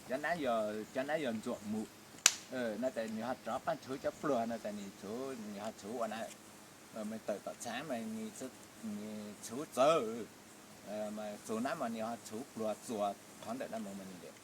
Cov nab yog, cov nab yog ntsuam mus no ces nws ho rov qab tshuv cov pluag no ces nws ho tshuv ua na, tawm tom txhaav mas nws tshuv txawv, mas txug nab mas nws ho tshuv pluag txuas qhov ntawm no mus mas nws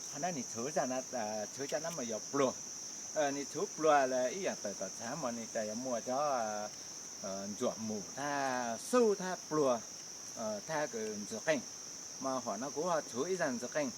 Qhov no nws tshuv, tshuv cov nab mas yog pluag. Nws tshuv pluag los ib yaam tawm tom txhaav mas nws tas yog muaj cov ntsuam mus thab xub thab pluag thab kws ntxwg qeej. Mas huam no kuv ho tshuv ib zag ntxwg qeej.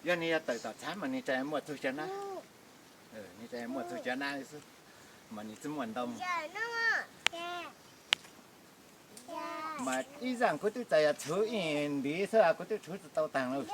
Yog nws yog tawm tom txhab mas nws tseem muaj txug cov nab, nws tseem muaj txug cov nab xwb, mas nws tsis muaj ntau. Mas ib zaaj kuv twb txais yog txhuv ib ntiv xwb, kuv twb txhuv tsis tau taag lawm.